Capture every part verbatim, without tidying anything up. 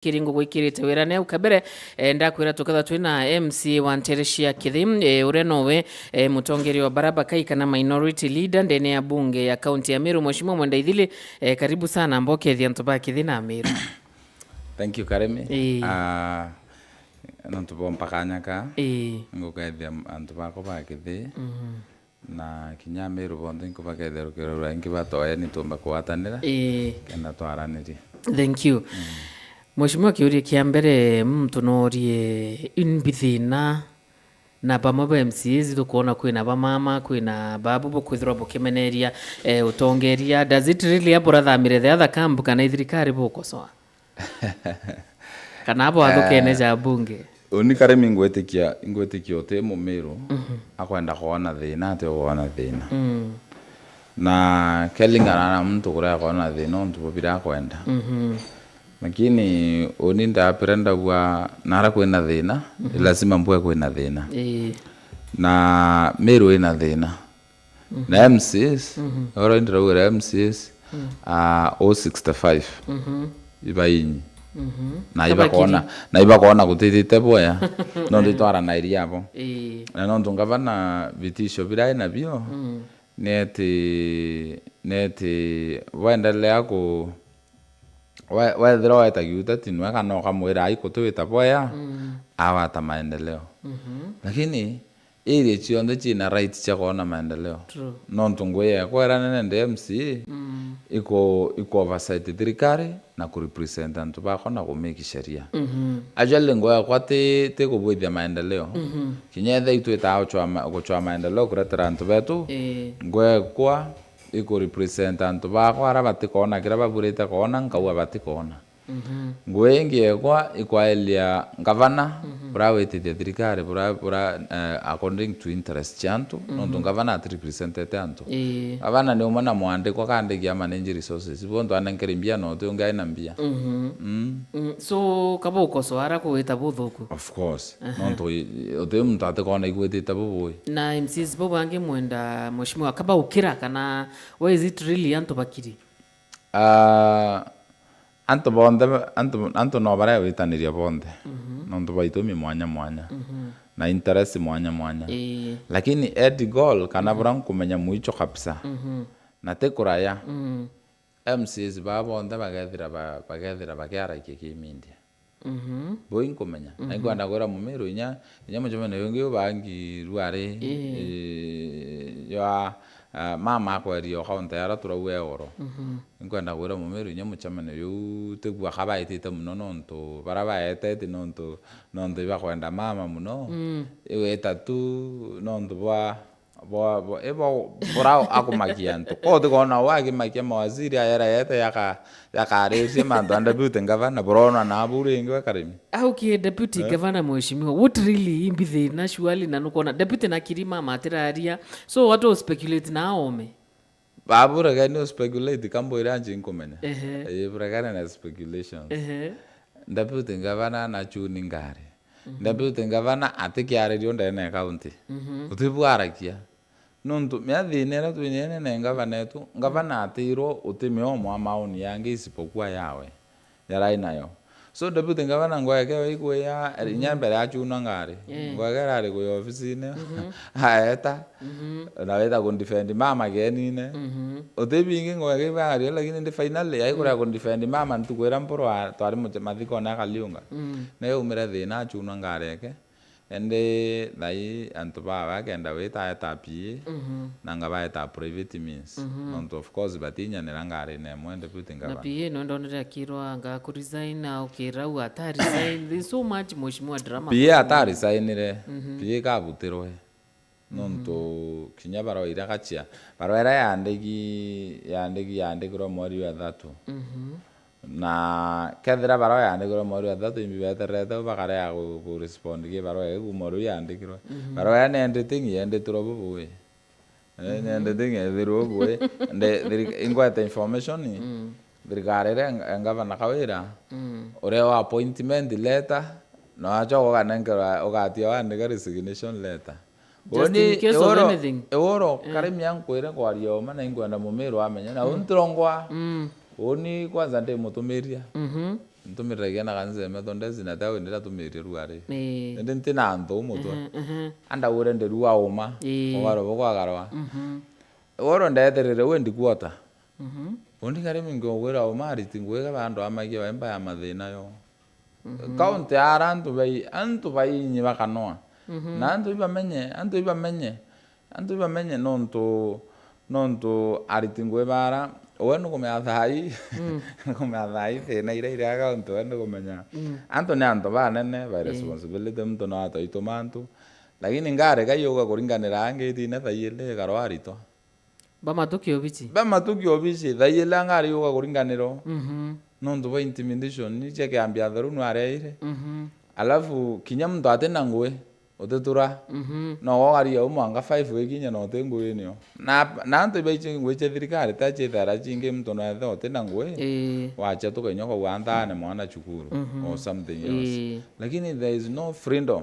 kiri ngugwikirite wirane. Au kabere, eh, ndakwira tukethwa twina M C A wa ntere cia Kithi, eh, uria nowe, eh, mutongeria wa bara bakai kana minority leader ndene ya bunge ya kaunti ya Meru, Mheshimiwa Mwenda Ithili, eh, karibu sana, mbokethia antu ba Kithi na Meru. Thank you, Karemi. Ii. Ah, nontu bompa kanya ka, Ii. ngukethia antu bakwa ba Kithi. Mhm. Na kinya Ameru bonthe nkubakethia rukiro rwa ingi batoe ni tumba kugwatanira, Ii. kenda twaranirie. Thank you. Mm. Mheshimiwa, kiuria kia mbere, muntu noorie imbi thina na bamwe ba M C As tukwona kwina bamama, kwina babu bukwithirwa bukimeneria, eh, utongeria. Does it really aburathamire the other camp kana ithirikari bukosoa? Kana abo athukene Eh, ja bunge? Uni Karemi ingwitikia, ingwitikia uti Mumiru, Mhm. akwenda kwona thina, ati ukwona thina. Mm. Na kelingana na muntu kuria akwona thina, untu bubira akwenda. Mhm. Lakini uni ndapira ndabua, nara kwina thina, Mhm. lazima mbue kwina thina. Ii. Na Meru ina thina. Mhm. Na M C As, Mhm. oro ndiraugire M C As, Mm. ah, o sixty-five. Mhm. Ibainyi. Mhm. Na Kabakiri. ibakona, na ibakona gutitite bwea. Nontu itwaranairia abo. Ii. Na nontu ngavana vitisho bira ai nabio, Mm. neti, neti waendelea ku, we-, wethira weta giuta tinwe kana ukamwira ai kutiwita bwea, Mm. awata maendeleo. Mhm. Lakini area cionthe ciina right cia kwona maendeleo. True. Nontu ngui yekwa iria nene ndi M C A, Mm. iku, iku oversight thirikari na ku represent antu bakwa na ku make sheria. Mhm. Actually, ngui yakwa ti, ti kubwithia maendeleo. Mhm. Kinya ethira itwitaa gucwa ma-, gucwa maendeleo kuretera antu betu, Ii. ngui yekwa iku represent antu bakwa aria batikona kiria baburite kwona, nkauga batikona. Mhm. Ngui ingi yekwa ikwaelia ngavana, Mhm. buria witithia thirikari, buria, buria, eh, according to interest cia antu, Mhm. nontu ngavana ati representete antu. Ii. Ngavana ni umwe na mwandikwa kandiki ya manage resources. Bonthe anenkere mbia na uti ungi aina mbia. Mhm. Mm. Mm, so, kaba ukosoa ara kuwita buthuku? Of course. Aha. Nontu i-, uti muntu atikona igwitite bubui. Na M Cs bo bangi mwenda, mheshimiwa, kaba ukira kana, why is it really antu bakiri? Ah, antu bonthe, antu, antu no baria gwitaniria bonthe. Mhm. Nontu bwa itumi mwanya mwanya. Mhm. Na interest mwanya mwanya. Ii. Lakini end goal, kana Mhm. buria nkumenya mwicho kabisa. Mhm. Na ti kuraya. Mhm. M Cs baa bonthe bagethira ba-, bagethira bakiaragia ki media. Mhm. Bui nkumenya. Na Mhm. inkwenda kwira Mumiru inya, inya mucemanio ungi ubangi ruari, Ii. ii, jwa, ah, mama akweria o kaunta yara turauga e oro. Mhm. Inkwenda kwira Mumiru inya mucemanio juu tigua kabaitite muno nontu bara baeteti nontu, nontu ibakwenda mama muno. Mm. Igwita tu nontu bwa Bo, bo, ibo, bora akumakia antu. Ko utikona we akimakia mawaziri aya era yete yaka-, yakaririe mantu a deputy governor, burona na buru ingi we Karimi. Au ki deputy Eh? governor mheshimiwa, what really imbi thina surely na nukona deputy na kirima matiraria. So watu speculate na ome. Babu regani speculate kambo ira nji nkumenya. Ehe. Eh, regani na speculation. Ehe. Deputy governor na chuni ngari. Mhm. Deputy governor atikiaririo ndene ya county. Mhm. Utibwarakia. Nontu mia thina iria twinene na ngavana etu, ngavana atirwo utimio mwa maoni yangi isipokuwa yawe. Yarai nayo. So deputy governor ngweke we ikwia, Mhm. inya mbere achuna ngari. Eh. Ngweke rari kwi ofisine. Mhm. Aeta. Mhm. Na weta kundefend mama genine. Mhm. Uti bingi ngweke ibario, lakini ndi finally, ai kuria Mhm. kundefend mama ntuku iria mpurwa twari muche-, mathikone akaliunga. Mm. Na yaumire thina achunwa ngari eke. Indi thai antu bawe akenda wita aeta P A, Mhm. na nga baeta private means. Mhm. Nontu of course batinyanira ngarine imwe deputy Na governor. P A no ndonere akirwa anga ku resign, na ukira u ata resign. There's so much mheshimiwa drama P A going on. Ata resignire, Mhm. P A kabutirwe. Nontu Mhm. kinya barua iria gachia, barua iria yandiki, yandiki, yandikirwe mweri wa ithatu. Mhm. Na kethira barua yandikirwe mweri wa ithatu, imbi betererete u bakarega ku, ku respond ki barua ii kuma riu yandikirwe. Mhm. Barua iria ni editing yenditirwe bubui. Eh, ni Mhm. editing yethirwe bubui. Nde-, thiri-, ingwete information, Mm. thirikari iria ng-, ngavana Kawira, Mm. uria wa appointment letter, na wachoka ukanenkerwa, ugatia wandika resignation letter. Just Uni, in case of iworo, anything. Iworo, Eh. Karimi ankwire kwaria uma na inkwenda Mumiru amenye. Na Mm. untirongwa, Mm. uni kwanza ndimutumiria. Mhm. Ntumiriragia na kanisa ya Methodist na tawe ndira tumirie ruari. Ii. Indi nti na antu mutwe. Mhm, mhm. Andagure nderu wa uma. Ii. Ugaro bukwagarwa. Mhm. Woro ndeterere wendi kuota. Mhm. Undi kare mingi ugwira uma ariti ngwiga bandu amagia baimba ya mathina yo. Mhm. Kaunti ara antu bai, antu bainyi bakanoa. Mhm. Na antu ibamenye, antu ibamenye. Antu ibamenye nontu, nontu ariti ngui bara, we nukumenya thaa ii, mm, nukumenya thaa ii thina iria iri account, we nukumenya. Mm. Antu ni antu banene, by, eh, responsibility, muntu no atwaituma antu. Lakini ngari kai yuga kuringanira angitine thaa ii ndi ikarwa aritwa. Bamatuki obici. Bamatuki obici, thaa ii ngari yuga kuringanirwa. Mhm. Nontu bwa intimidation, ni cia kiambia theru nwareire. Mhm. Alafu, kinya muntu atina ngui, utitura. Mhm. No wogaria u mwanga five wikinya na uti ngui nio. Na, na antu ibaichi ngui cia thirikari, ta chithara chingi muntu no ethe utina ngui. Ii. Wacha tukainya kwa gwanthane mwana cukuru, mhm, or something else. Ii. Lakini there is no freedom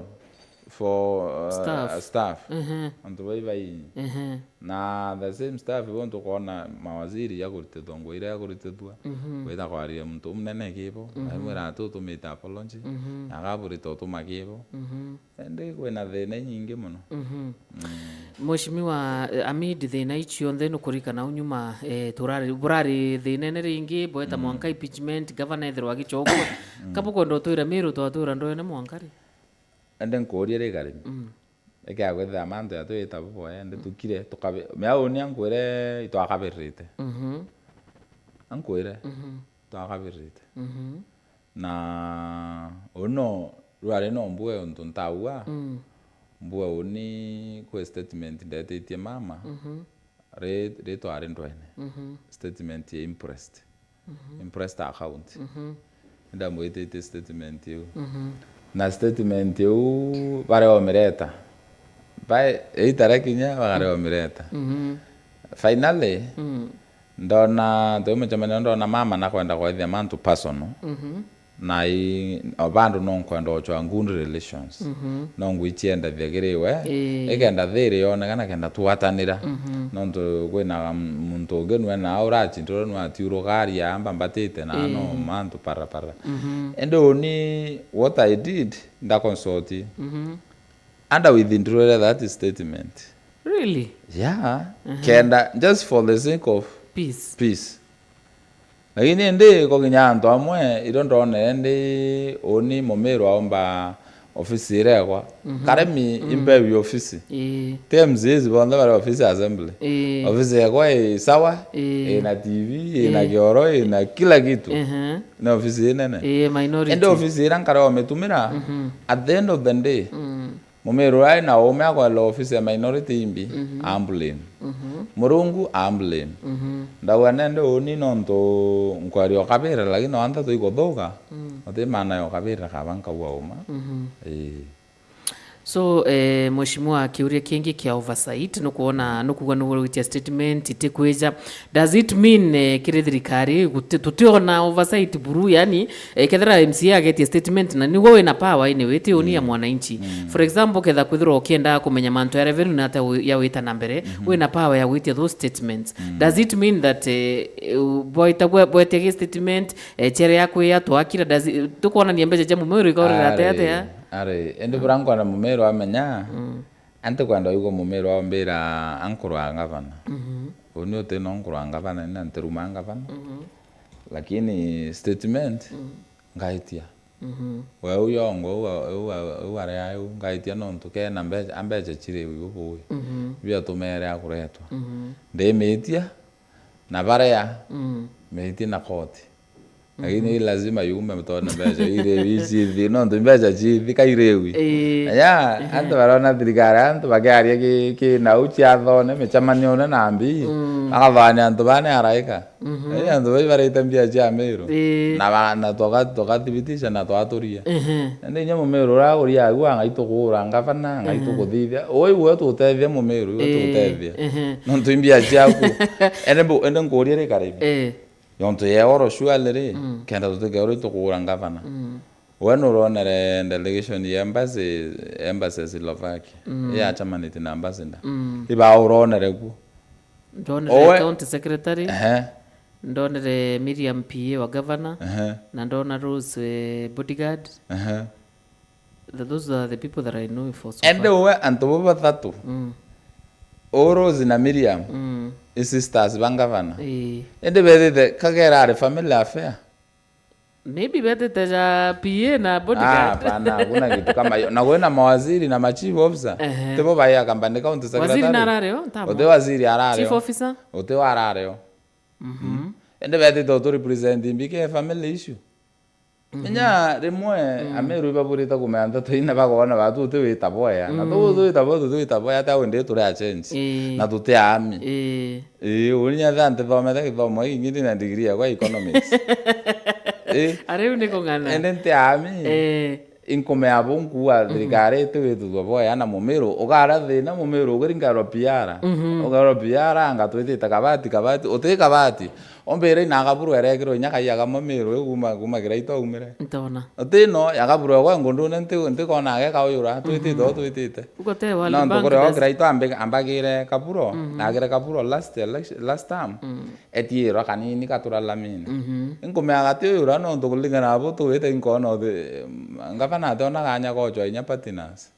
for, uh, staff. Staff. Mhm. Antu bai bai. Mhm. Na the same staff bo tukona mawaziri ya kuritithwa ngui iria ya kuritithwa. Mhm. Witha kwaria muntu umunene kibo, mhm, na imwira ati utumite apology, mhm, na akaburita utuma kibo. Mhm. Indi kwina thina inyingi mono. Mhm. Mm. Mheshimiwa, eh, amid thina ici cionthe nukurikana unyuma, eh, turari, burari thinene ringi, bweta, mm, mwanka impeachment, gavana ethirwa agichokwa. Mm. Kabukwenda utwira Miru twatura ndoene mwanka ri? Indi nkuuria ri Karimi. Mm. Ikiagwithira mantu yatwita buboya, indi, mm, tukire, tukabi-, mea uni ankwire itwakabiririte. Mhm. Ankwire, mhm, twakabiririte. Mhm. Na uni no, rwari no mbue untu ntaua, mm, mbue uni kwi statement ndetitie mama, mhm, ri-, ritwa ri ndwene. Mhm. Statement ya imprest. Mhm. Imprest account. Mhm. Ndamwititie statement iu. Mhm. Na statement iu baria omireta. Ba, itara kinya bakaria omireta. Mhm. Finally, mm, ndona, twi mucemanio ndona mama nakwenda kwethia mantu personal. Mhm. Na i, o bandu no nkwenda guchwa good relations. Mhm. No ngwichiendathia kiri we. Ii. Ikenda thiri yonekana kenda twatanira. Mhm. Nontu kwina muntu ungi nwe na urachindurwa nwe atiurukaria amba mbatite na, ii, no mantu parapara. Mhm. Indi uni what I did, ndaconsult. Mhm. And I withdrew that statement. Really? Yeah. Mhm. Kenda, just for the sake of peace. Peace. Lakini indi kuginya antu amwe, irio ndonere ndi uni Mumiru aomba ofisi irekwa. Mhm. Karimi, mm, impewi ofisi. Ii. Ti M C As bonthe bari ofisi ya assembly. Ii. Ofisi yekwa i sawa, ii, ina T V, ina, ii, kioro, ina kila kitu. Ehe. Ni ofisi inene. Ii, minority. Indi ofisi iria nkare omitumira, mhm, at the end of the day, mm. Mumiru uria ari na uume akwenda ofisi ya minority imbi, mhm, am blame. Mhm. Murungu am blame. Mhm. Ndauga nende uni nontu nkwaria ukabira, lakini wantha tuikuthuka, mm, uti maana ya ukabira kaba nkaua uma. Mhm. Ii. So, eh, mheshimiwa, kiuria kingi kia oversight, nukwona, nukuga nugwitia statement itikwija, does it mean, eh, kiri thirikari guti-, tutiona oversight buru? Yani, eh, kethira M C A agetie statement na nigwe wina power anyway, ti uni ya, mm, mwananchi. Mm. For example, ketha kwithirwa ukienda kumenya mantu ya revenue na ata wi-, ya wita na mbere, mhm, wina power ya gwitia those statements. Mm. Does it mean that, eh, eh, bwaita bwe-, bwetia gi statement, eh, chere ya kwiya twakira, does it, tukwonania mbeca cia Mumiru ikaurira atia atia? Ari, indi bura nkwenda Mumiru amenya, mm. Antikwenda wigua Mumiru aumbira ankurwa ngavana. Mhm. Uni uti no nkurwa ngavana, ni na ntiruma ngavana. Mhm. Lakini statement, mm, ngaitia. Mhm. We u yongo, u, u, u aria u, ngaitia nontu kena mbeca, a mbeca ciri u bui. Mhm. Bia tumere akuretwa. Mhm. Ndimitia, na baria, mm, mitia na koti. Lakini, mhm, i lazima yume tondu mbeca iri ici ithi, nontu mbeca cithi kairiwi. Ii. Aya, ehe, antu barona thirikari, antu bakiaria ki, ki nau ciathone, micemanio na mbi, mm, bagathania antu bane araika. Mhm. Ii, antu bai barite mbia cia Miru. Ii. Na ba, na tuga-, tugathibitisha na twaturia. Ehe. Indi inya Mumiru uria aguria agu, ngai tukugura ngavana, ngai, ehe, tukuthithia. Ui gwe tutethia Mumiru, gwe, ii, tutethia. Ehe. Nontu i mbia ciaku. Ende bu-, ende nkuria ri Karimi. Ii. Yontu ye oro surely ri, mm, kenda tutikeurwa itukugura ngavana. Mm. We nuronere delegation ya embassy, embassy ya Slovakia? Mm. Yachamanite na ambassador. Mm. Iba uronere ku? Ndonere, owe, county secretary. Ehe. Ndonere Miriam P A wa governor, ehe, na ndona Rose, eh, bodyguard. Ehe. Th-, those are the people that I know for so far. Ende uwe antu bo bathatu. Mm. Uu Rose na Miriam, mm, i sisters ba governor. Ii. Ende bethite kagera ari family affair? Maybe betite ja P A na bodyguard. Ah, hapana, hakuna kitu kama hiyo. Na kwina mawaziri na ma chief officer, ehe, tibo bai accompany county secretary. Waziri narari o, ntamo. Uti waziri arari o. Chief officer? Uti warari o. Mhm. Mm. Ende betite utu represent mbike family issue. Mhm. Menya rimwe, mm, Ameru ibaburite kumenya nteto ina bakoona batu uti wita boya. Na, mm, tu uti wita boya, tuti wita boya, ata wende turi a change. Ii. Na tuti aami. Ii. Ii, uni nyatha ntithomete githomo giki ngindi na degree yakwa ya economics. Ii. Ariu ni kung'ana. Ende nti aami. Ii. Inkumea bu nkuuga, mhm, thirikari iti withithua boya na Mumiru, ukaara thina Mumiru ukiringarwa P R. Mhm. Ukaarwa P R anga twitite kabati, kabati, uti kabati. Ombire ina kaburu erekirwe inya kaiya kamwe Miru iu kuuma, kuuma Kiraitu aumire. Ntona. Uti no ya kaburu egwe ngundune nti, ntikona age kauyura, twitite, mhm, o twitite. Ugote World Bank. Nontu kuri o Kiraitu ambi-, ambagire kaburo, mhm, nagire kaburo last election, last term. Mm. Etiirwa kanini gatura lamine. Mhm. Inkumea gati uyu uria nontu kuringana na bu tuwite inkoona uthi, ngavana ationa kanya gochwa inya partners.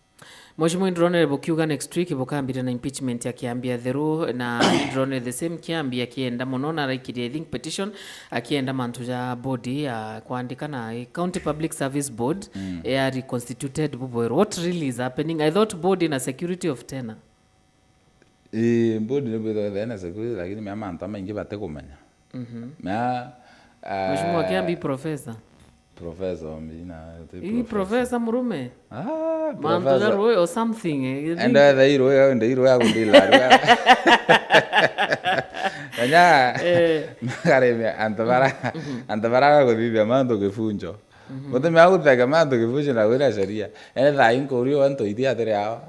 Mheshimiwa, indronere bukiuga next week bukambiria na impeachment ya Kiambi Atheru, na indronere the same Kiambi akienda mono na araikirie, I think, petition akienda mantu ja board ya kwandika na County Public Service Board, mm, ya reconstituted bubwerwe. What really is happening? I thought board ina security of tenure. Ii, board ni bwithagwa ithena security, lakini mea mantu amaingi batikumenya. Mhm. Mea, ah, Mheshimiwa Kiambi, professor. Professor Ombi, na ti ii professor. Professor murume? Ah, mantu professor. Ja rui or something, eh, you think? Enda etha irui, enda irui ya kundila, rui. Kanya, eh, makaremia, antu bara, mhm, antu bara kuthithia mantu kifunjo. Mhm. Mutumia agutega mantu kifunjo na gwira sheria. Enda thaa inkurio antu ithi atiri awa.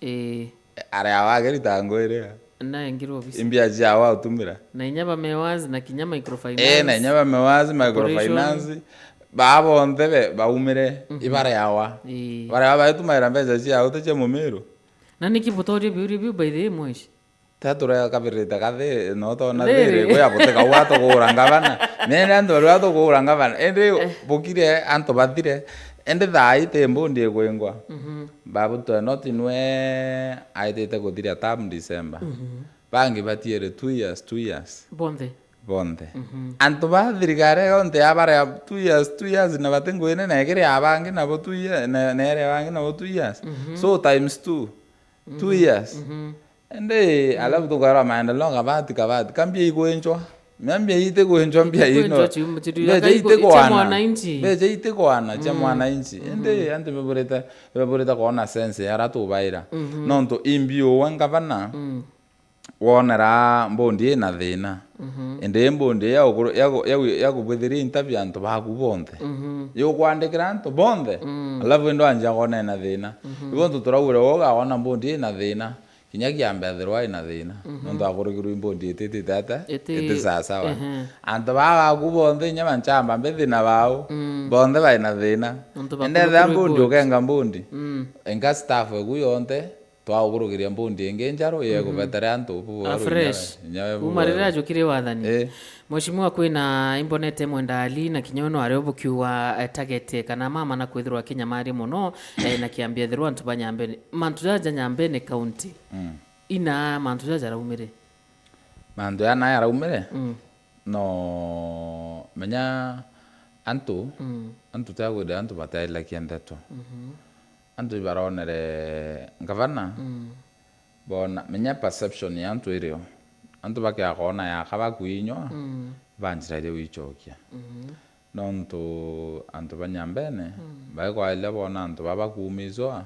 Ii. Aria wagirita ngwiri. Na engirwe obisi. Imbia ciao autumira. Na inya ba Mewaz na kinya microfinance. Ii, na inya ba Mewaz, microfinance. Corporation. Baa bonthe be, baumire, mhm, ibareawa. Ii. Bareawa baitumaira mbeca ciao ti cia Mumiru. Na niki butoria biuria biu by the way, mweshi? Tatura kabirite kathi, no tona thiri. Thiri, gwe abuteka gwa tukura ngavana. Nene antu baria tukura ngavana. Indi, eh, bukire antu bathire. Indi thaa ii ti mbundi ikwingwa. Mhm. Babu Twenoti nwe aitite kuthiria term December. Mhm. Bangi batiere two years, two years. Bonthe. Bonthe. Mhm. Antu ba thirikari yonthe ya baria two years, two years na bati ngwine na ikiri abangi nabo two years, na, na ere abangi nabo two years. Mhm. So times two. Two, mhm, years. Mhm. Indi, mm, alafu tukarwa maendeleo kabati, kabati. Kambia igwenjwa. Mia mbia iti kwenjwa, mbia ino. Ikwenjwa chiu, chiu, mbia iti kwana. Mwananchi. Mbia iti kwana, chia, mm, mwananchi. Mhm. Indi, antu beburite, beburite kuona sense ya ara tubaira. Mhm. Nontu imbi uwe ngavana, mm, wonera mbundi ina thina. Mhm. Indi mbundi ya ukuru-, ya ku-, ya ku-, ya kubwithiria interview antu baku bonthe. Mhm. Yukwandikira antu bonthe. Mm. Alafu indi wanjia kuona ina thina. Mhm. Ibo ntu turaugire, ugakona mbundi ina thina. Kinya Kiambi Atheru ina thina. Mhm. Nontu akurukirwe i mbundi ititite ata? Iti, iti sawasawa. Ehe. Antu baa baku bonthe, inya manchamba mbithi na bau, mm, bonthe baina thina. Nontu indi ethira bakurukirirwe mbundi, board, ukenga mbundi. Mm. Enga staff eku yonthe, twagukurukiria mbundi ingi njaru, mm, yekubetere antu bu. A, fresh. Inya we, inya we. Kuma riria ajukire wathani. Eh. Mheshimiwa, kwina imbonete mwenda Ali na kinya uno ario bukiuga, eh, target kana mama na kwithirwa kinyamarie mono, eh, na Kiambi Atheru antu ba Nyambene. Mantu jaja Nyambene County. Mm. Ina mantu jaja jaraumire. Mantu jana jaraumire? Mm. No, menya antu, mm, antu tiagwire antu batailakia ndeto. Mhm. Antu ibaronere ngavana, mm, bona, menya perception ya antu irio. Antu bakiakoona yaka bakuinywa, mm, banjira iria wichokia. Mhm. Nontu antu ba Nyambene, mm, baikwaria bona antu baba kuumizwa,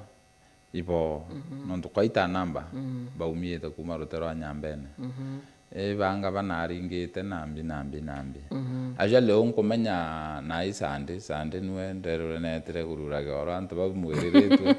ibo, mhm, nontu quite a number, mm, baumiite kuuma rute rwa Nyambene. Mhm. Ibanga banaringite nambi, nambi, nambi. Mhm. Actually, uu nkumenya nai Sandi, Sandi niwe nderure neetire kurura kioro antu bau mwiriritue.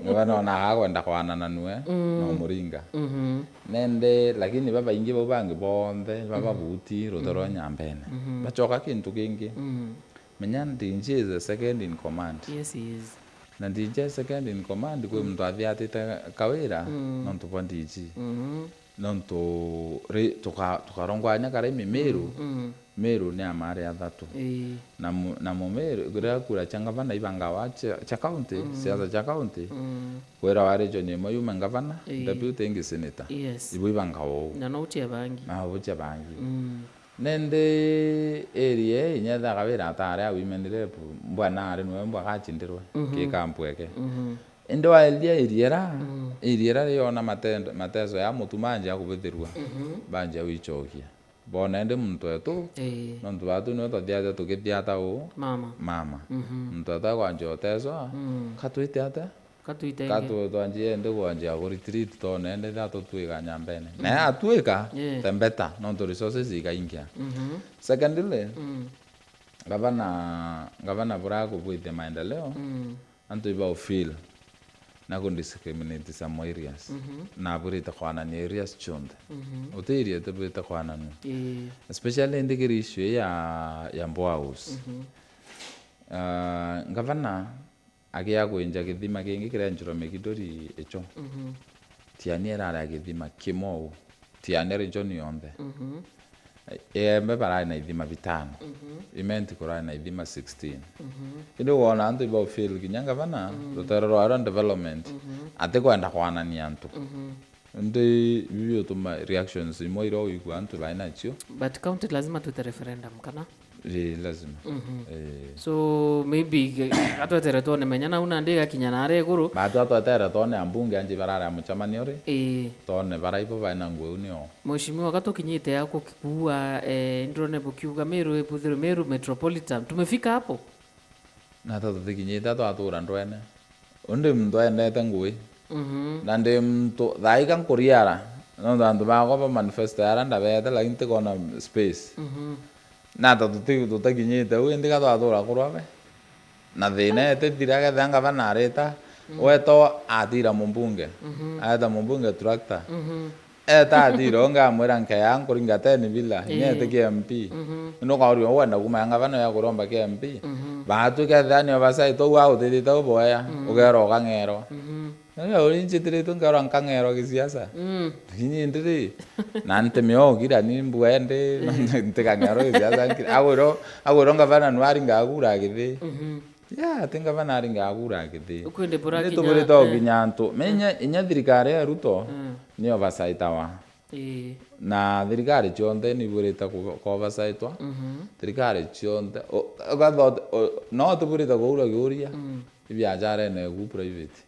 Niwe nonaga akwenda kwanana niwe, mm, no muringa. Mhm. Nende, lakini babaingi bau bangi bonthe, baba, mhm, buti rute rwa, mhm, Nyambene. Mhm. Bachoka kintu kingi. Mhm. Menya D G is the second in command. Yes, he is. Na D G second in command, kwi, mm, muntu athiatite kawira, mm, nontu bwa D G. Mhm. Nontu ri-, tuka-, tukarongwania karaimi Meru, Mm. Meru ni ya maari athatu. Ii. Na mu-, na Mumeru, riria kura cia ngavana ibangawa cia, cia county, Mm. siasa cia county, Mm. kwira wa region imwe yume ngavana, Ii. deputy ingi senator. Yes. Ibo ibangawa uu. Na no utia bangi. Na utia bangi. Mm. Nindi area ii, inya ethagwa wira atari a women rep, mbwana ari niwe mbwa gacindirwe, Mhm. ki kampu eke. Mhm. Indi waeria area ira, Mm. area ira riona matendo, mateso ya mutu manjia kubithirua, Mhm. banjia wichokia. Bona indi muntu wetu, Ii. nontu batu niwe twathiate tukithiata uu, Mama. mama. Mhm. Muntu wetu akwanjia uteswa, Mm. katwite ate? Katwite ingi. Katu-, twanjie indi kwanjia ku retreat tone indi tha tutwika nyambene. Mm. Na yatwika, Ii. tembeta, nontu resources ikaingia. Mhm. Secondly, Mm. gavana, gavana bura kubwithia maendeleo, Mm. antu iba ufeel na ku discriminate some areas. Mhm. Na abwirite kwanania areas cionthe. Mhm. Uti area itibwirite kwananua. Ii. Especially ndikiri issue ya, ya Mboa House. Mhm. Ah, ngavana agia kwinja githima kingi kirenjirwa Migidori icho. Mhm. Tiania irari a githima kimwe uu. Tiania region yonthe. Mhm. Iembe barari na ithima bitano. Mhm. Imenti kurari na ithima sixteen. Mhm. Indi wona antu iba ufeel kinya ngavana, Mm. rutere rwa ruria development, Mhm. atikwenda kwanania antu. Mhm. Indi bibi utuma reactions imwe iria uigua antu bai nacio. But county lazima twite referendum, kana? Ii, lazima. Mhm. Ii. So, maybe, ge-, atwetere twone menya nau nandi igakinya nare iguru. Batu atwetere twone ambunge anji barare a mucemanio ri. Ii. Twone bara ibo bai na nguo iu nio. Mheshimiwa, gatukinyite a kukikuua, eh, ndrone bukiuga Meru ibuthirwe Meru Metropolitan. Tumefika hapo? Na ta tutikinyite, twatura ndwene. Undi muntu aendete ngui. Mhm. Na ndi muntu, thaika nkuriara, nontu antu bakwa ba manifesto yara ndabeete, lakini tikona space. Mhm. Na ta tuti-, tutakinyite u, indi ka twatura kurwa be. Na thina itithira, kethira ngavana arita, Mm. weto atira mumbunge. Mhm. Aeta mumbunge tractor. Mhm. Eta athire ungi amwira, "Nkeya nkuringa ten villa, inya Ii. itikia M P." Mhm. Ni ukauria, "Uu wenda kuma ya ngavana ya kuromba kia M P?" Mhm. Baatwika ethira ni oversight, uu agutithite uboya, Mhm. ugeera ukang'erwa. Mhm. Uu uri njitiritwe nkeerwa nkang'erwa gisiasa. Mm. Lakini indi ri, na ntimiogira ni mbua indi, Ii. ntikang'erwa gisiasa nkiri. Agwirwa, agwirwa ngavana nu aringa kura githii. Mhm. Yeah, ati ngavana aringa kura githii. Ukwende bura kinya, Nitubwirite eh. gukinya antu. Me inya, inya thirikari ya Ruto Mm. ni oversightawa. Ii. Na thirikari cionthe ni ibwirite ku-, ku oversightawa. Mhm. Thirikari cionthe. O, ugatho-, o, no tubwirite kuura kiuria. Mm. Ibiacharene ku private.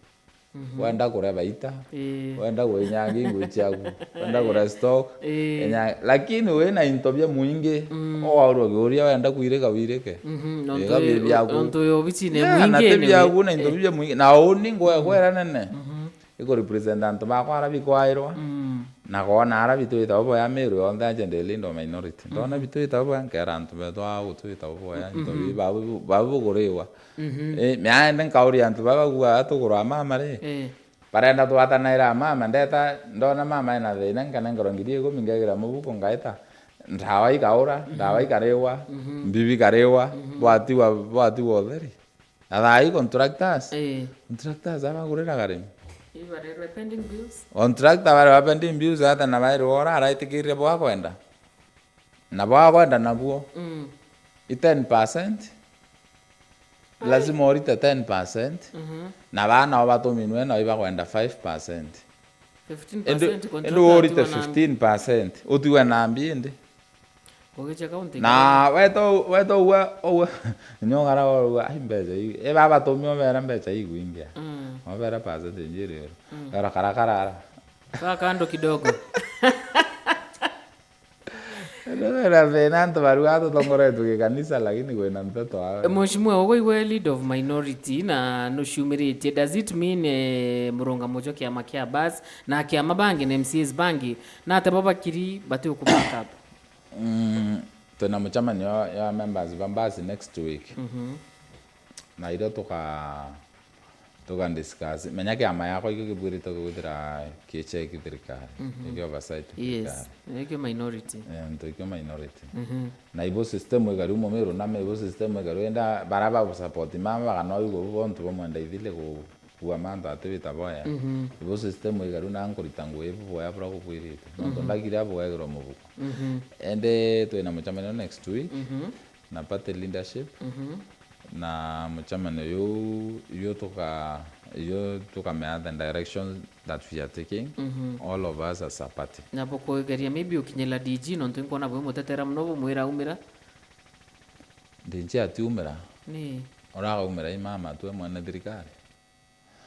Mhm. Wenda kuria baita, Ii. wenda gwinyangia ingui ciaku, wenda Ii. kuria stock, Ii. inya-, lakini wina into bia mwingi, Mm. ugaurwa kiuria wenda kwirika wirike. Mhm, Iga nontu bi wi-, biaku. nontu wi obicine Yeah, na mwingi ti ni biaku na into ii. bia mwingi. Na uni ngwe Mm. kwera nene. Mhm. Iko represent antu bakwa ara bikwairwa. Mm. Na kona ara bitwita ubo ya Meru yonthe aje ndilindo minority. Ndona Mhm. bitwita ubo nkera antu betu a gutwita ubo ya into Mhm. bi babu, babu kuriwa. Mhm. Eh, miaende nkauria antu baba kuga atuguru a mama ri. Eh. Barenda twatanaira a mama, ndeta, ndona mama ena thina, nkanengerwa ngiri ikumi, ngegira mubuko, ngaita. Ndawa ikaura, ndawa Mhm. ikariwa, Mhm. mbibi ikariwa, Mhm. bwatiwa, bwatiwa utheri. Na thaa ii contractors, Eh. contractors abagurira karimi. Ibarerwe pending bills. Contractor bare ba pending bills ata na bairwe ora araitikirire bwa kwenda. Na bwa kwenda nabuo. Mm. I ten percent. Ai. Lazima urite ten percent. Mhm. Na bana o batuminwe na ibakwenda five percent. Fifteen percent Indi, contractor indi urite atiwa na fifteen percent. Utiwe na mbi indi. Kugicha county Na government. weto, weto uwe, uwe. Nyongara uwe, ai mbeca i. E baba tumio bera mbeca iguingia. Mm. Mabera percentage iri uru. Mm. Era kara karara. Kaa kando kidogo. Ndona thina antu baru atutongoretwe gikanisa, lakini kwina nteto awe. Mheshimiwa, ugwe iwe lead of minority na nuciumiritie. Does it mean, eh, murungamo jwa kiama kia Bus na kiama bangi na M C As bangi na ate babakiri bati uku back up? Mm, twina mucemanio ya members ba Bus next week. Mhm. Na irio tuka-, tuka discuss. Menya kiama yakwa ikio kibwirite kwithira kicheki thirikari. Mhm. Ikio oversight Yes, thirikari. Ikio minority. Eh, ntu ikio minority. Mhm. Na ibo system igaru mo Meru na me ibo system igaru enda bara ba support mama baganoigwa bo bontu bamwenda ithile ku-, Bua mantu ati wita boya. Mhm. Ibu system igaru na nkurita ngugi ibu boya bura kubwirite. Nontu ndagire abo gwekirwa mubuko. Mhm. Ende twina mucemanio next week Mhm. na party leadership. Mhm. Na mucemanio yu, yu tuka, yu tukamea the direction that we are taking, Mhm. all of us as a party. Na bukugeria maybe ukinyira D G, nontu inkwona bwi mutetera muno bumwira aumira. D G atiumira. Ni. Uragaumira i mama twe mwene thirikari.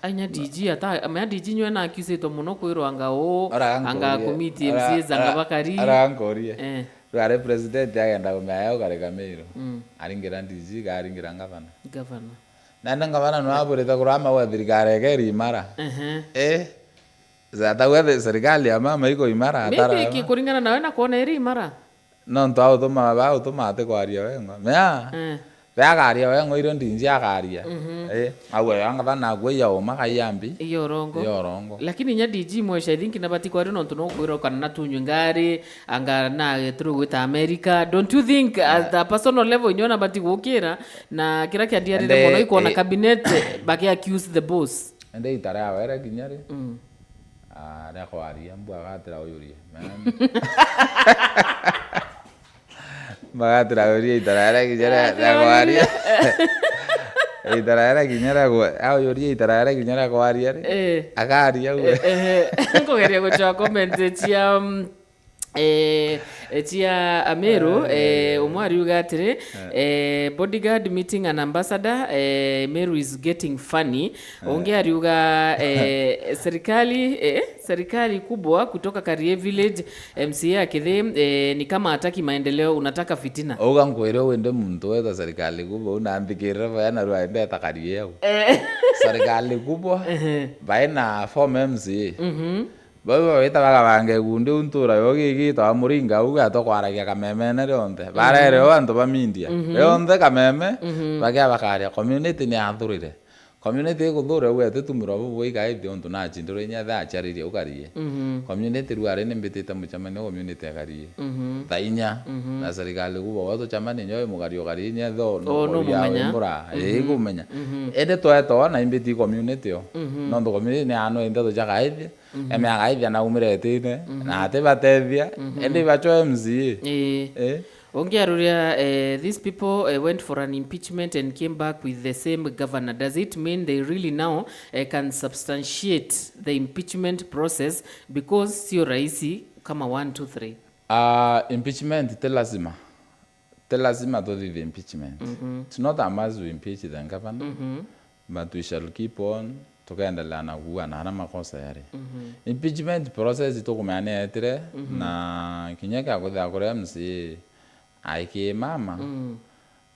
Ainya D G ata, mea D G nywe na accusitwe muno kwirwa anga uu, Ara anga nkurie, kumiti ara, M C As anga ara, bakari. Ara nkurie. Eh. Riu ari president agenda kumea yau kari Kamiru. Mm. Aringira D G ka aringira ngavana. Gavana. Nandi ngavana no aburite kurama gwa thirikari ekeri imara. Ehe. Eh. Zata gwe thi-, serikali ya mama iko imara. Maybe atara iki kuringana nawe na kwona iri imara. Nontu autuma, ba utuma ati kwaria wengwa. Mea. Eh. Be akaria wengwa irio D G akaria. Mhm. Eh, au yo ngavana agwe ya uma kayambi. Iyo urongo. Iyo urongo. Lakini nya D G mwesha, I think nabati kwaria nontu no kwira kana natunywe ngari, anga na through gwita America. Don't you think at a personal level inyo nabati gukira na kira kia ndiarire Ende, mono ikwona eh, cabinet baki accuse the boss? Ende itara ya were kinya ri. Mm. Ah, ria kwaria, mbu agatira uyurie. Man. Magatira uyurie itara ria kinya ria, ria kwaria. Itara ria kinya ria kwa-, aujurie itara ria kinya ria kwaria ri. Eh. Akaria we. Eh, eh. Nkugeria gucoa comment cia, mm, eh, eh, cia Ameru, eh, umwe ariuga atiri, eh, bodyguard meeting an ambassador, eh, Meru is getting funny. Ungi ariuga, eh, serikali, eh, serikali kubwa kutoka Karie Village, M C A akithii, eh, ni kama hataki maendeleo, unataka fitina. Uga nkwire wende muntu weta serikali kubwa, unanthikirire baya na rwaende eta Karie au. Eh. Serikali kubwa, ehe, baina former M C A. Mhm. Bau bawita bagabange ikundi u ntura yo gigitwa Muringa au gato kwaragia kamemene rionthe. Mhm. Barere o antu ba media. Mhm. Rionthe kameme, mhm, bagia bakaria. Community ni athurire. Community ikuthura u etitumira bubu ikaithia untu nachindiro inya tha aciaririe ukarie. Mhm. Community riu ari ni mbitite mucemanio community ekarie. Mhm. Tha inya. Mhm. Na serikali kubo watu chamani nyo mukari ukarie inya tho no. Oh, no kuria mumenya. Mbura. Mhm. Ikumenya. Mhm. Ende twetona imbiti community o. Mhm. Nontu community ni ano inde tuchakaithia. Mhm. Eme agaithia na umire etine, mhm, na ati batethia, mhm, ende ibachwa M C A. Ii. Eh? Ungi aruria, eh, these people, eh, went for an impeachment and came back with the same governor. Does it mean they really now, eh, can substantiate the impeachment process because sio rahisi kama one, two, three? Ah, impeachment ti lazima. Ti lazima tuthithie impeachment. Mhm. It's not a must we impeach the governor, mhm, but we shall keep on, tukaendelea na kuua na aria makosa yari. Mhm. Impeachment process tukumenya ni yetire, mhm, na kinya kia kwithira kuria M C A aikie mama, mm,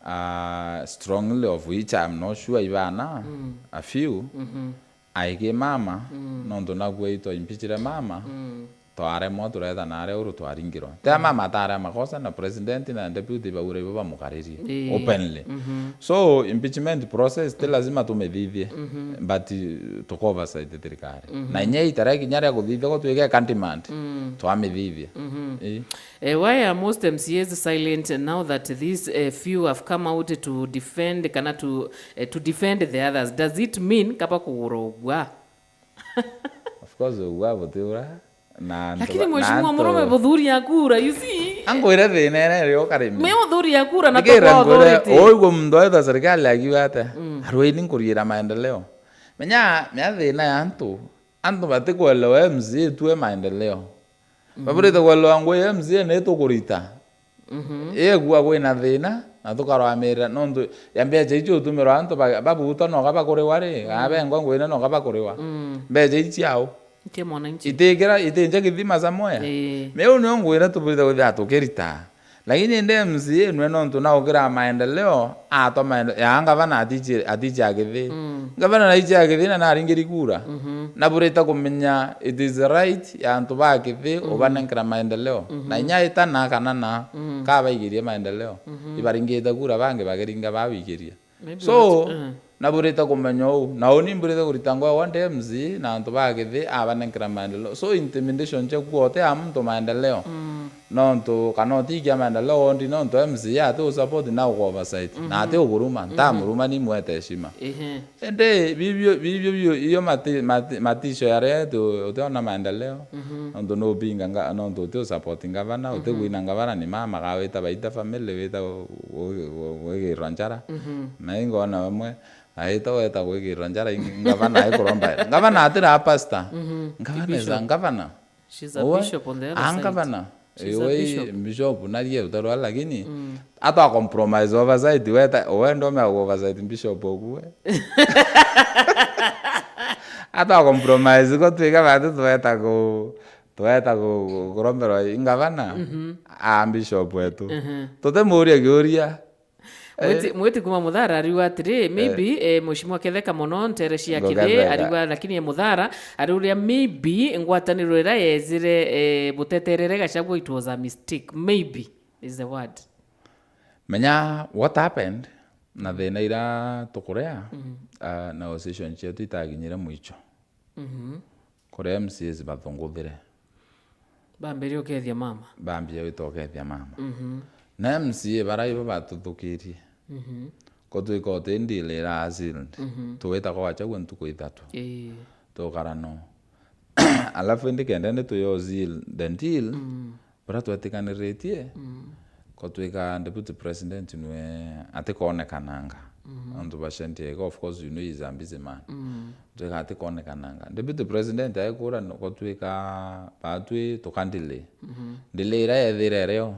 ah, strongly, of which I'm not sure ibana, mm, a few, mhm. Aiki mama, mm, nontu nakuo itwaimpichire mama, mm, twaremwa tureta naria uru twaringirwa. Tia, mm, mama ataria makosa na president na deputy baura ibo bamukaririe, ii, openly. Mhm. So, impeachment process ti, mm, lazima tumithithie, mhm, but, uh, tukoversight thirikari. Mhm. Na inya itaria kinya ria kuthithia gutwike accountment, mm, twamithithia. Mhm. Ii. Eh, why are most M C As silent now that these, eh, few have come out to defend, kana to, eh, to defend the others? Does it mean kaba kugura ugwa? Of course, ugwa butiura na antu. Lakini ba-, na mheshimiwa antu murume, buthuri ya kura, you see? Angwire thina ere ri ukarimi. Me buthuri ya kura na. Thikira tokwa ngwire, authority. Oigwe muntu aitha serikali akiuga ate? Mm. Arwaini nkuriira maendeleo. Menya, menya thina ya antu. Antu batikwelewa M C A tu e maendeleo. Mhm. Baburite kwelewa ngui ya M C A ni tukurita. Mhm. Ii, kuga kwina thina, na tukarwamirira, nontu ya mbeca icio utumirwa antu ba-, babuta noka bakuriwa ri, mm, kana bengwa ngwine noka bakuriwa. Mm. Mbeca ici ciao. Ntie mwananchi. Itikira, itinja kithima somewhere. Ii. Miu nio ngwira tuburite kwithira tukirita. Lakini indi M C A nwe nontu na ukira maendeleo, atwa maende-, ya ngavana atichi-, atichia kithii. Mm. Ngavana naichia kithii na naringiri kura. Mhm. Na burite kumenya it is right ya antu ba kithii, mhm, ubanenkera maendeleo. Mhm. Na inya itana kana na, mhm, kabaigirie maendeleo. Mhm. Ibaringite kura bangi bakiringa bawigirie. Maybe. So, what, uh. Na burite kumenya uu. Na uni mburite kurita ngwa one day M C A na antu ba kithii abanenkera maendeleo. So, intimidation cia kuotea muntu maendeleo. Mm. nontu kana utikia maendeleo wondi, nontu M C A ati usupport na ugu oversight. Na ati uguruma, ntamuruma, ni mwete heshima. Ehe. Indi bibio, bibio, bio, iyo mati-, mati-, matisho yaria tu-, utiona maendeleo. Nontu nubinga nga-, nontu uti usupport ngavana, uti gwina ngavana, ni mama gawita baita family, wita gu-, gu-, gu-, gwigirwa njara. Na ingona bamwe, aita weta gwigirwa njara, ing-, ngavana aikuromba. Ngavana atira pastor. Ngavana is a governor. She's a Owe, bishop on the other a side. Ngavana. She's a Owe, bishop. Bishop narie utarwa, lakini ata compromise oversight, weta, wenda ume oversight bishop okue. Ata compromise ko twika batu tweta ku-, tweta ku-, ku-, kuromberwa i ngavana, a bishop wetu. Tutimuria kiuria. Mwiti, mwiti kuma Muthara ariuga atiri, maybe, eh, Mheshimiwa Ketheka mono ntere cia Kithi, ariuga, lakini e Muthara, ariuria maybe ngwataniro iria yezire, eh, buteterere Gachagua, it was a mistake. Maybe is the word. Menya what happened, na thina ira tukurea, ah, na decision cietu itaginyire mwicho. Kuria M C As bathunguthire. Bambirie ukethia mama. Bambia gwita ukethia mama. Na M C A bara ibo batuthukirie. Ko twika uti deal ira sealed. Tuwita kwa Gachagua ntuku ithatu. Ii. Tukara no. Alafu indi kenda ni tuyo seal the deal. Bara twetikaniritie, ko twika deputy president nwe atikonekananga. Antu ba Shanty, of course, you know, he's a busy man. Twika atikonekananga. Deputy president aikura, ko twika batwi tuka delay. Delay ira yethire rio,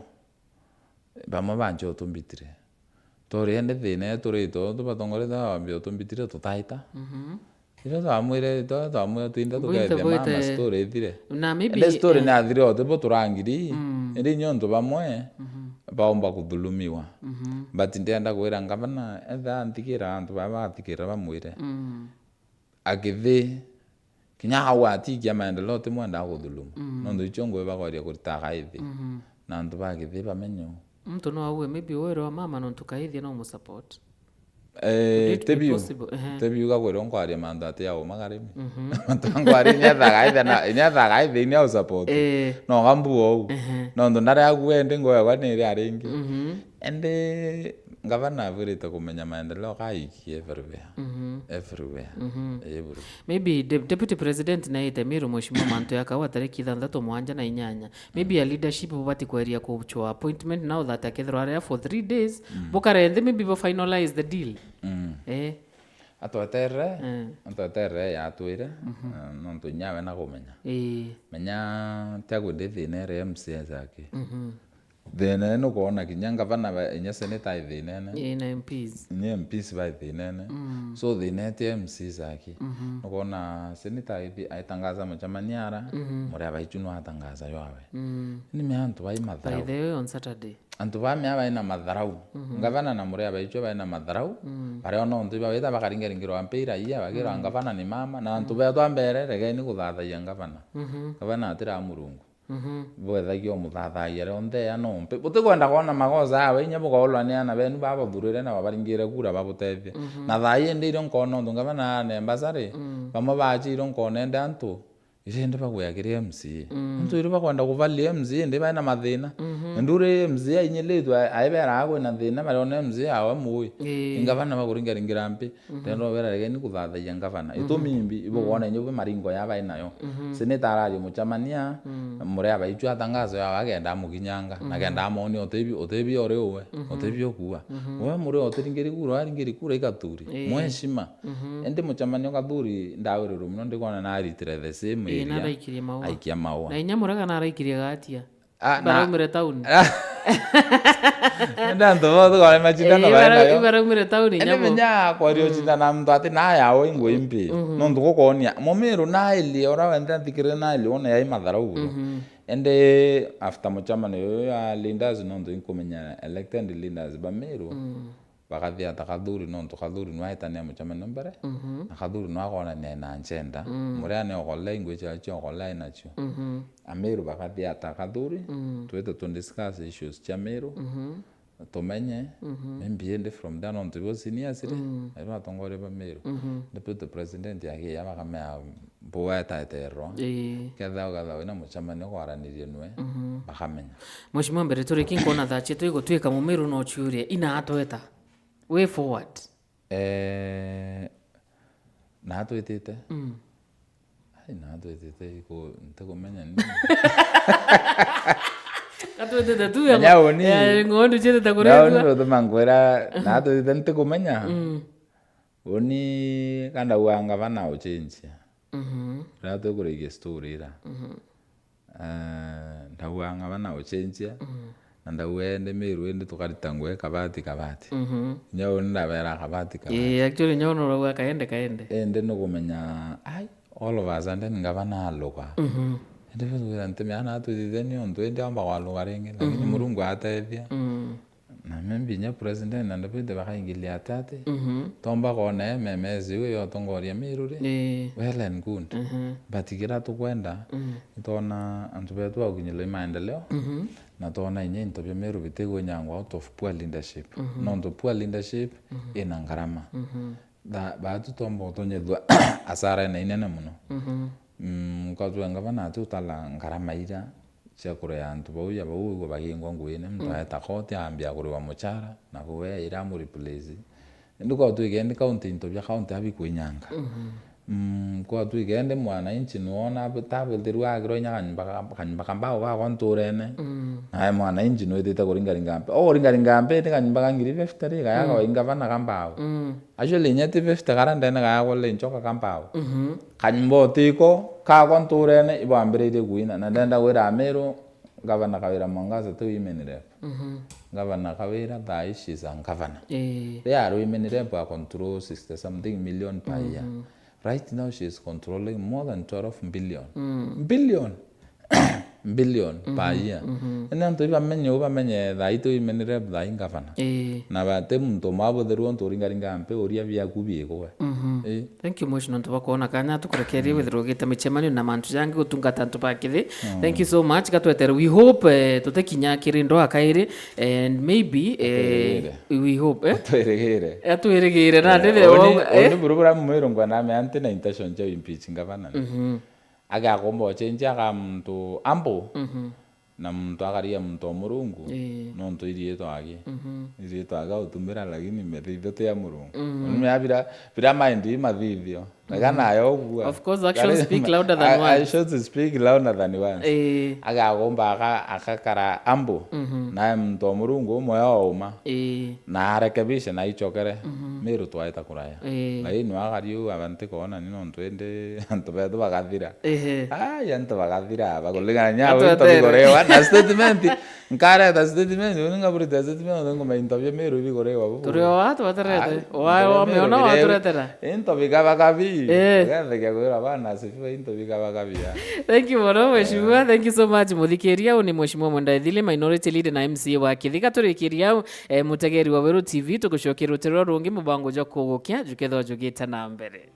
bamwe banche utumbitire. Turi indi thina iyo turi two, tubatongoretie bambia utumbitire tutaita. Irio twamwire, twa-, twamwire twinde tukethia mama, story ithire. Na maybe, indi story ni athire ote bo turangiri. Indi niontu bamwe baumba kuthulumiwa. But ndienda kwira ngavana, etha anthikira antu baba bathikira bamwire. Akithi, kinya au atikia maendeleo ti mwenda kuthulumu. Nontu icio ngui bakoria kurita kaithi. Na antu ba Kithi bamenye uu. Muntu no auge, maybe were wa mama nontu kaithia no umusupport. Eh, could it be tebiu, possible? Ehe. Tebiu gakwirwo nkwaria mantu ati ya uma karimi. Mantu angwaria inya thaga ithe na, inya thaga ithe inya usupport. Eh. No gambu ou. Ehe. Nontu ndari agu endi ngoyagwa ni iri aringi. Endi ngavana abwirite kumenya maendeleo kaiki everywhere. Everywhere. Eh, buru. Maybe de-, Deputy President naite Miru Mheshimiwa mantu ya kaua tariki ithanthatu, mwanja na inyanya. Maybe a leadership bubati kweria kuchwa appointment now that akethirwa aria for three days. Bukare nthi, maybe bu finalize the deal. Eh. Atweterere, atweterere yatwire, eh, nontu inya we na kumenya. Eh. Menya tiagwe ndi thina ere M C A zake. Thina ino kwona kinya ngavana ba, inya seneta ai thinene. Eh, na M Ps. Inya M Ps bai thinene. So thina eti M Cs aki. Nukwona seneta aithi-, aitangaza mucemania ara, muria baichu no atangaza ywawe. Ni me antu bai matharau. By the way, on Saturday. Antu ba mea bai na matharau. Ngavana na muria baichu bai na matharau. Baria ona untu iba bita bakaringaringirwa mpira iya, bakirwa ngavana ni mama, na antu betwa mbere, regeni kuthathaia ngavana. Ngavana atira Murungu. Bwethagia umuthathagia rionthe ya nompe. Butikwenda kwona magoca yawe, inya bukaulwa ni ana benu babathurire na babaringire kura babutethie. Na thaa ii ndi irio nkona untu ngavana anemba sari, bamwe baachire nkona ende antu, iri ndi bagwia kiri M C A. Antu iri bakwenda kuvalia M C A, ndi baina mathina. Nduri M C A ainyilitwe, aibera agwe na thina, bariona M C A awe mui. Ii. Ingavana bakuringaringira mpi. Ndenda ubera regeni kuthathaia ngavana. Itumi imbi, ibukwona inya bwi maringo ya bai nayo. Seneta araria mucemania, muria baichu atangazo yawe agenda amukinyanga, na kenda amonia utebi, utebi uri uwe, utebi ukua. Uwe muri utiringiri kura, aringiri kura ikaturi. Ii. Mweshima. Indi mucemania ukathuri ndawiriro muno ndikona naritire the same area. Ii, naraikirie maua. Aikia maua. Na inya murega naraikirie gatia. Ah, na baraumire tauni. Nda antu bothe kwa machindano. Eh, bara-, baenayo. Baraumire tauni. Ende nyabo. Menya kwaria uchindana na muntu ati na yawe ingwe impi. Nontu gukonia. Mumiru na ili, ora wenthe athikire na ili, wona yai matharau buru. Ende after mucemano uyu ya leaders, nontu inkumenya elected leaders ba Miru. Bakathia ta Kathuri, nontu Kathuri nwaitania mucemania mbere, na Kathuri nwakonania na Nchenda. Muria ni okolea, ingwe cia, cia okolea inacio. Amiru bakathia ta Kathuri, twite tu discuss issues cia Miru, tumenye, maybe indi from there, nontu ibo seniors ri, na ibo atongoria ba Miru. Deputy President agiya bakamea poeta eterwa. Ii. Kethira ugatha wina mucemanio kwaranirie nwe, mhm, bakamenya. Mheshimiwa, mbere turiki nkwona thaa cietu igutwika, Mumiru no ciurie, ina atweta. Way forward. Eh, na atwitite? Mm. Ai, na atwitite iku-, ntikumenya ni. Atwitite tu ya Menya ngo-, uni, ya ng'ondu ciitite na uni kuretwa. Nutuma nkwira, na atwitite ntikumenya. Mm. Uni kandauga ngavana ucenjia. Mhm. Riria twikurikia story ira. Mhm. Eh, ndauga ng'abana ucenjia, mm, na ndauga ende Meru indi tukarita ngugi kabati kabati. Mhm. Kinya uni ndabera kabati kabati. Ii, actually, nyo nurauga kaende kaende. Indi nukumenya, ai, all of a sudden ngabana aluga. Mhm. Indi bwira nti miana atwithithia ni untu indi aumba kwaluga ringi, lakini, mhm, Murungu atethia. Mm. Na maybe inya president na deputy bakaingilia atati. Mhm. Tomba kwona M M S iu yotongoria Meru ri? Ii. Well and good. Mhm. But kira tukwenda, mm, itwona antu betu bagukinyirwa i maendeleo, mhm, na twona inya into bia Meru bitigwinyangwa out of poor leadership. Mhm. Nontu poor leadership, mhm, ina ngarama. Mhm. Tha-, baatu tomba utonyethua asara ina inene muno. Mhm. Mm, kwa tuwe ngavana ati utala ngarama ira cia kurea antu bau ya bau igwe bagingwa nguine, muntu, mm, aeta koti aambia kuriwa muchara, na kuwe ira amu replace. Indi kwa twikendi county into bia county abikwinyanga. Mhm. Mm, kwa twikendi mwananchi nuona tabithirwa agirwa inya kanyumba ka, kanyumba ka mbao gakwa nturene. Mm. Nae mwananchi nwitite kuringaringa mpe. O kuringaringa mpe ni kanyumba ka ngiri fifty ri, gaya, mm, kwa ingavana ka mbao. Mm. Actually, inya ti fifty kara ndene gaya kwa le nchoka ka mbao. Mhm. Kanyumba utiko, kakwa nturene, ibwambiriirie kuina. Na ndenda gwira Amiru, Gavana Kawira Mwangaza ti women rep. Mhm. Gavana Kawira thaa ii she is a governor. Ii. Riria ari women rep a control sixty something million per year. Mhm. Right now she is controlling more than twelve billion. Mm. Billion. Billion per year. Mhm. Indi antu ibamenye, ubamenye thaa ii ti women rep, thaa ii gavana. Ii. Na bati muntu umwe abutherua untu uringaringa mpe, uria biaku biigwe. Mhm. Ii. Thank you much nontu bwa kwona kanya tukurekerie, mm, withirwe ugite micemanio na mantu jangi gutungata antu ba kithi. Mm. Thank you so much. Gatwetere, we hope, eh, tutikinya kiri ndoa kairi, and maybe, eh, atwirigire, we hope, eh? Atwirigire. Atwirigire, na, eh, ndithe oni, wauga, eh? Oni buru bura mwirungwa na me anti na intention cia impeach governor. Mhm. Agakomba ochenjia aga muntu ambo. Mhm. Na muntu akaria muntu o Murungu, ii, nontu iriitwa agi. Mhm. Iriitwa aga utumira, lakini methithio ti ya Murungu. Mhm. Unimea bira, bira mind i mathithio. Naga, mhm, nayo ugua. Of course, actions speak louder than words. Actions speak louder than words. Ii. Agagomba aka-, akakara ambu. Mhm. Nae muntu o Murungu umwe o uma. Ii. Na arekebishe na aichokere. Mhm. Miru twaita kuraya. Ii. Ngai nwe akari u aba ntikoona ni nontu indi antu betu bagathira. Ehe. Ai, antu bagathira aba kuringana nya into bigurewa na statement. Nkareta statement, uni ngaburite statement, uni nguma into bia Miru bigurewa bubu. Turi o aa tweterete. Ai, o aa into bia Miru wameona bire-, waturetera. Into bigaba kabi. Eh. Ugethekia kwira bana asifiwe, into bigaba kabi ya. Thank you mono, mheshimiwa. Eh. Thank you so much, muthikiria. Uni mheshimiwa Mwenda Ethili, minority leader na M C A wa Kithiga. Turikiria au, eh, mutegeri wa Weru T V, tugucokia rutere rurungi mubango jwa kugukia, jukethwa jugite na mbere.